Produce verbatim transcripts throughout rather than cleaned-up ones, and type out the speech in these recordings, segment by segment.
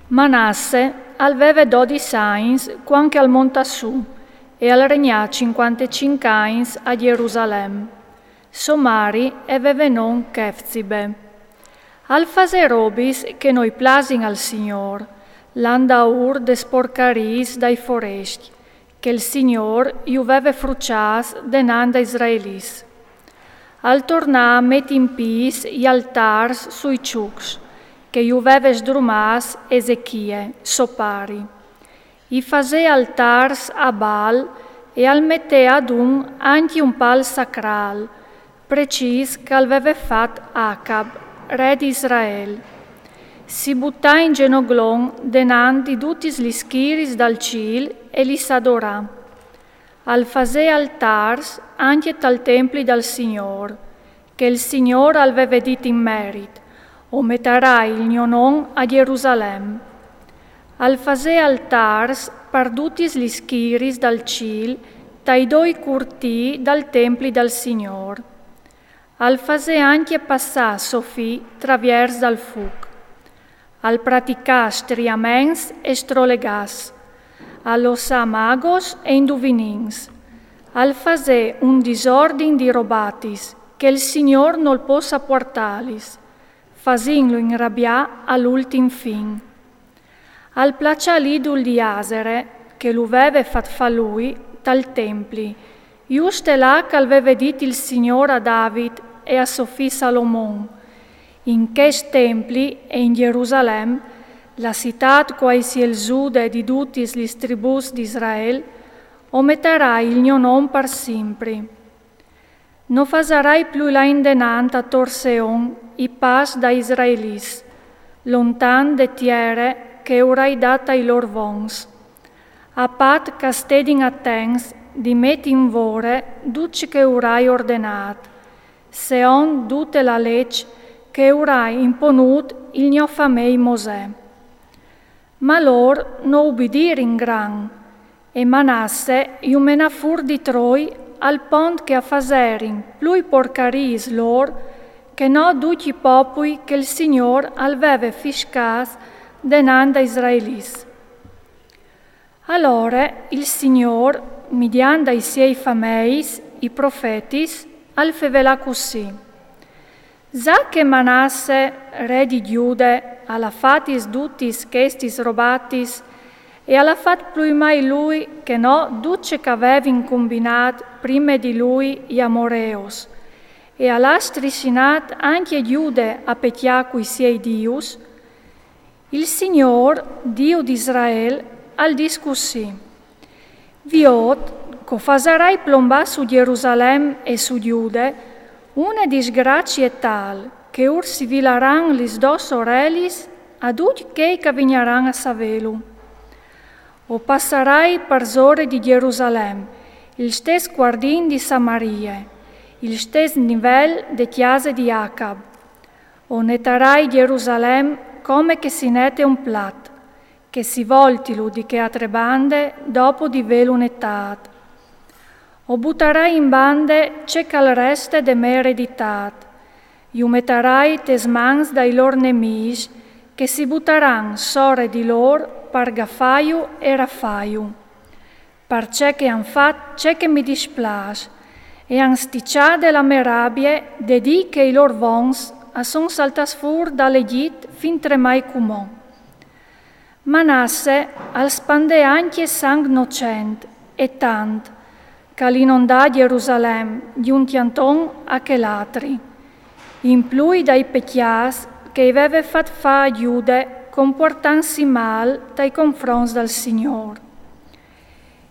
Manasse al veve dodis agns cuant che al montà sù, e al regnà cincuantecinc agns a Gjerusalem. So mari e veve non Chefzibe. Al fasè robis che no i plasin al Signôr, lant daûr des porcariis dai forescj, che il Signôr ju veve fruçâts denant dai israelits. Al tornà a meti in pîts i altârs sui çucs, che ju veve sdrumâts Ezechie, so pari. I fasè altârs a Baal e al metè adun ancje un pâl sacrâl, precîs che al veve fat Acab, re di Israel. Si butà in zenoglon denant di dutis lis schiris dal cîl e lis adorà. Al fasè altârs ancje tal templi dal Signôr, che il Signôr al veve dit in merit: O metarai il gno non a Gjerusalem. Al fasè altârs par dutis lis schiris dal cîl tai doi curtîi dal templi dal Signôr. Al fasè ancje passâ so fi traviers dal fûc. Al praticà striaments e strolegâts. Al lossà magos e induvinins. Al fasè un disordin di robatis, che il Signôr nol possa puartâlis, fasintlu inrabiâ al ultin fin. Al plaçà l'idul di Asere, che lu veve fat fâ lui, tal templi, juste là che al veve dit il Signôr a David e a so fi Salomon: In chest templi e in Gjerusalem, la citât cuâi si è il zude di dutis lis tribûs di Israel, o metarai il gno non par simpri. No fasarai plui lâ indenant ator Seon i pas dai israelits, lontan de tiere che urai dât ai lôr vons, a pat che a stedin atents di meti in vore dut ce che urai ordenât, seont dute la leç che urai imponût il gno famei Mosè. Ma lôr no ubidirin gran, e Manasse ju menà fûr di troi, al pont che a faserin plui porcariis lôr che no ducj i popui che il Signôr al veve fiscâts denant dai israelits. Alore il Signôr, midiant dai siei fameis, i profetis, al fevelà cussì: Za che Manasse, re di Gjude, al à fatis dutis chestis robatis, e al à fat plui mai lui che no dut ce che a vevin cumbinât prime di lui i amoreos, e al à strissinât ancje Gjude a pecjâ cui siei dius, il Signôr, Diu di Israel, al dîs cussì: Viôt, che o fasarai plombâ su Gjerusalem e su Gjude une disgracie tâl che ur si vilaran lis dôs orelis a ducj chei che a vignaran a savêlu. O passarai parsore di Gjerusalem il stes cuardin di Samarie, il stes nivel de cjase di Acab. O netarai Gjerusalem come che si nete un plat, che si voltilu di chê altre bande dopo di vêlu netât. O butarai in bande ce che al reste de mê ereditât. Ju metarai tes mans dai lôr nemîs, che si butaran sore di lôr par gafâju e rafâju. Parcè che a àn fat ce che mi displâs, e a àn stiçade la mê rabie de dì che i lôr vons a son saltâts fûr dal Egjit fin tremai cumò. Manasse al spandè ancje sanc nocent, e tant, che al inondà Gjerusalem di un cjanton a chel altri, in plui dai pecjâts che i veve fat fâ a Gjude compuartantsi mâl tai confronts dal Signôr.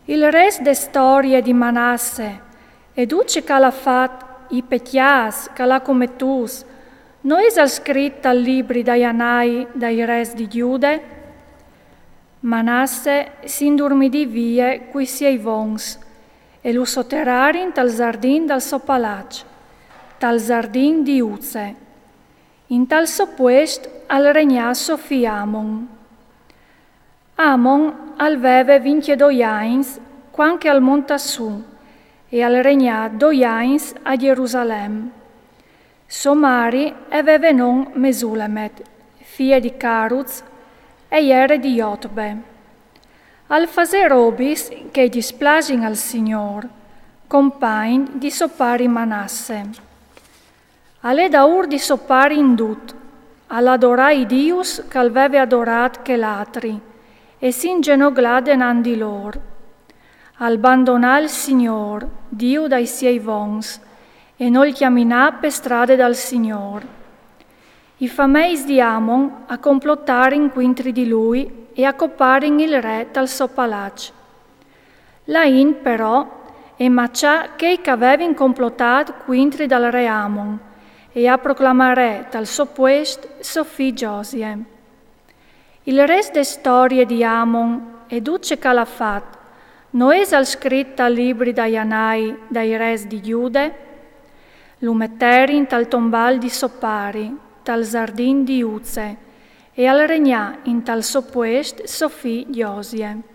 Il rest de storie di Manasse e dut ce che al à fat, i pecjâts che al à cometûts, no isal scrit tal libri dai anai dai rês di Gjude? Manasse si indurmidì vie cui siei vons, e lu soterarin tal zardin dal so palaç, tal zardin di Uze. In tal so puest al regnà so fi Amon. Amon al veve vincjedoi agns cuant che al montà sù, e al regnà doi agns a Gjerusalem. So mari e veve non Mesulemet, fie di Caruz, E jere di Jotbe. Al fasè robis che i displasin al Signôr, compagn di so pari Manasse. Al è daûr di so pari in dut, al adorà i dius ch'al veve adorât chel altri, e si ingenoglà denant di lôr. Al bandonà il Signôr, Diu dai siei vons, e nol cjaminà pe strade dal Signôr. I fameis di Amon a complotarin cuintri di lui e a coparin il re tal so palaç. La int però e maçà chei ch'a vevin complotât cuintri dal re Amon e a proclamà re tal so puest so fi Josie. Il rest de storie di Amon e dut ce ch'al à fat no isal scrit tal libri dai anai dai res di Jude? Lu meterin tal tombâl di so pari, tal zardin di Uze, e al regnà intal so puest so fi Josie.